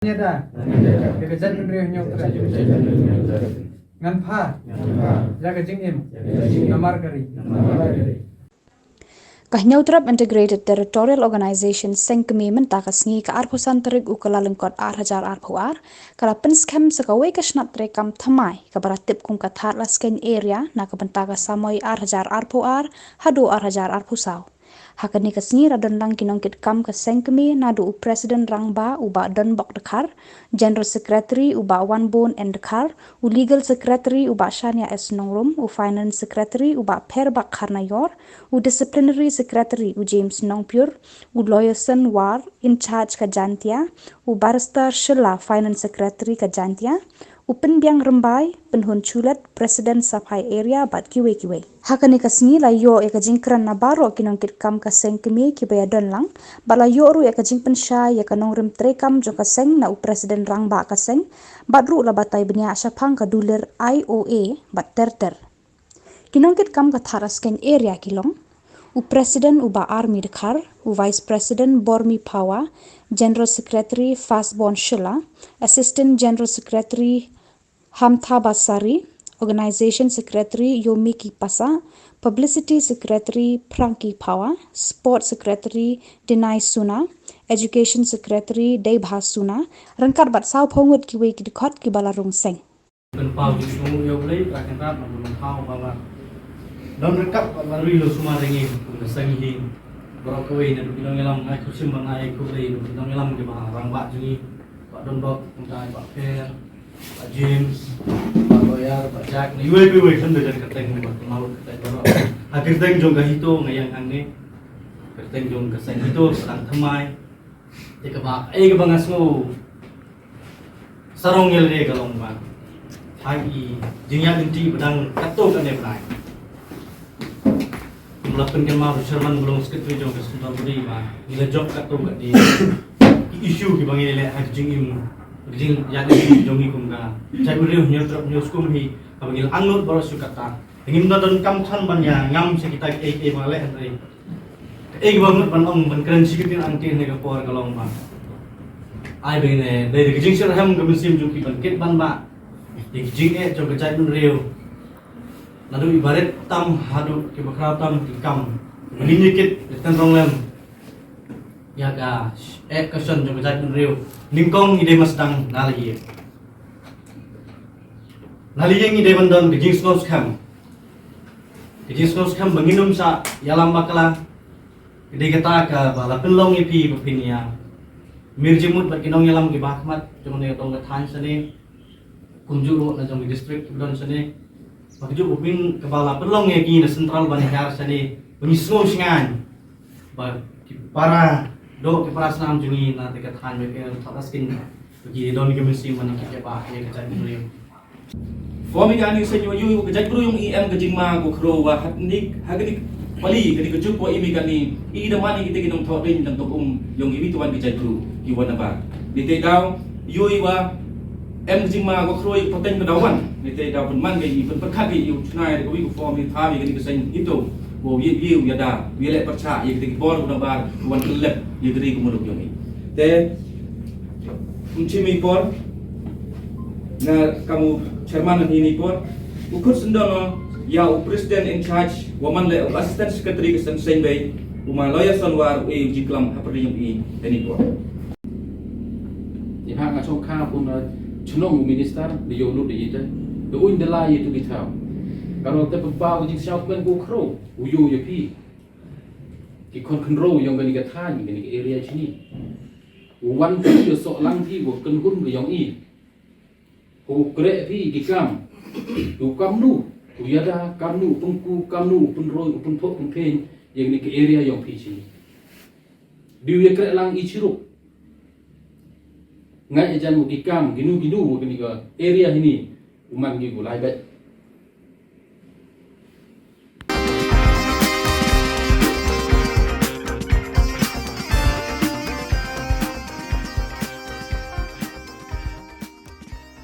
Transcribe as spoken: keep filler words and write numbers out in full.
Ngan ïada ïa ka jaitbynriew Hynñiewtrep. Ngan phah ïa ka jingim namar ka ri. Ka Hynñiewtrep Integrated Territorial Organization Seng Kmie mynta ka sngi ka arphew san tarik u Kyllalyngkot ar hajar arphew ar ka la pynskhem sa kawei ka shnat treikam thymmai kaba la tip kum ka Thadlaskein Area na ka bynta ka samoi ar hajar arphew ar haduh ar hajar arphew saw. Ha kane ka sngi la don lang ki nongkitkam ka Seng Kmie naduh u President Rangbah u Bah Donbok Dkhar, General Secretary u Bah Wanbun N Dkhar, u Legal Secretary u Bah Shania S Nongrum, u Finance Secretary u Bah Pherbak Kharnaior, u Disciplinary Secretary u James Nongpyur, u Lawyer Senwar, in charge ka Jaintia, u Barrister Shylla, Finance Secretary ka Jaintia, u Pynbiang Rymbai, Pynhun Chulet, President Saphai Area bad kiwei kiwei. Ha kane ka sngi la ïoh ïa ka jingkren na baroh ki nongkitkam ka Seng Kmie kiba ïadon lang bad la ïoh ruh ïa ka jingpynshai ïa ka nongrim treikam jong ka seng na u President Rangbah ka seng bad ruh la batai bniah shaphang ka dulir I O A bad ter ter. Ki nongkitkam ka Thadlaskein Area ki long u President u Bah Army Dkhar, u Vice President Bormi Phawa, General Secretary Fastborn Shylla, Assistant General Secretary Hamtha Basari, Organization Secretary Yomiki Pasa, Publicity Secretary Pranki Phawa, Sport Secretary Denai Suna, Education Secretary Deibha Suna, ryngkat bad sawphew ngut kiwei ki dkhot kiba la rung seng. Pynpaw jingsngewnguh ïa U Blei, Trai Kynrad, na bun phaw ba la don ryngkat bad la roi la sumar ïa ngi kum ka seng hi. Baroh kawei naduh ki nongïalam, nga ai khublei, naduh ki nongïalam kiba rangbah jong ngi, Bah Donbok, kumta Bah Pher, Bah James, Bah Lawyer, Bah Jack, na iwei pa iwei, khlem da jan kyrteng, Bah Kynmaw, kyrteng baroh. Ha kyrteng jong ka HITO nga ïeng hangne, kyrteng jong ka seng HITO, sa dang thymmai. Te kaba, eh, kaba nga sngew sarong ïa lade ka long ba ha i jingïaid lynti ba dang katto katne bnai. Kum la pynkynmaw u chairman ba long secretary jong ka central body ba ngi la jop katto katne ki issue kiba ngi leh ha ka jingim, ka jingïaid lynti jong ngi kum ka jaitbynriew, Hynñiewtrep Hynñiewskum hi, kaba ngi la angnud baroh shu katta. Te ngim da donkam than ban ïa ngam sha kita kiei kiei ba nga leh hynrei kaei kaba mut ban ong ban kren shi kyntien angtien ha ka por ka long ba ai ba ngin dei da ka jingshitrhem ka mynsiem jong ki ban kit ban bah ïa ki jingeh jong ka jaitbynriew. Naduh i barit tam haduh kiba khraw tam ki kam ba ngin ïa kit ïa ka tynrong lem ïa ka eh ka shon jong ka jaitbynriew. Nyngkong ngi dei ban sdang na la ïing. Na la ïing ngi dei ban don ka jingsngewskhem. Ka jingsngewskhem ba ngin ym shah ïalam bakla. Ka dei kata kaba la pynlong ïa phi ba phin ïa mir jingmut bad ki nongïalam kiba ha khmat jong kane ka dong ka thaiñ shane. Kumjuh ruh na jong ki district kiba don shane. Ba kajuh ba phin kaba la pynlong ïa ki na central ban hiar shane ba ngi sngew shngaiñ ba ki para doh ki para snam jong ngi na te ka thaiñ ba ki Thadlaskein ba ki don ki mynsiem ban ïa ki ba ïa ka jaitbynriew. Form ïa kane ka seng ïoh ïoh ka jaitbru ïong i em ka jingma ko khro wa hat nik ha kane pali kane ka juk wa i mi kane i da man i kite ki nongthoh ring dang tong um ïong i mi tuan ki jaitbru ki wan na ba. Ni te daw ïoh i wa em ka jingma ko khro i pateng ka dawan. Ni te daw pynman ka i pynpyrkhat ka i u chunai da ka wi ko form i thaw i kane ka seng ito wa wi wi u yada wi leh pyrchah ïa kite ki bor ko na ba wan lep ïa kite ki muluk ïong i. Te Kum chim i por, nga kam u chairman hi ni por, u khut sendon ïa u president in charge, wa man le u assistant secretary ka seng seng bei, u ma lawyer Sonwar u e u jingklam ha pyrdi jong i ni por. Ni ha nga chong kha pun chnong u minister, de yo lut de ite, de uin de la ye tu bithaw. Karo te pynpaw u jingshaw kmen bu khro, u yo ye phi. Ki khon khynro yong kani ka thaiñ, kani ka area chini. U wan phi u soh lang phi u kynhun ka yong i. U kreh phi ki kam. U kamnu, u yada kamnu, u pynku kamnu, u pynroi, u pynphoh pynpheñ, yong kani ka area yong phi chini. Di u ya kreh lang i chiruk. Ngai ajan u ki kam, ginu ginu, kani ka area hini. U man ki u lai bet.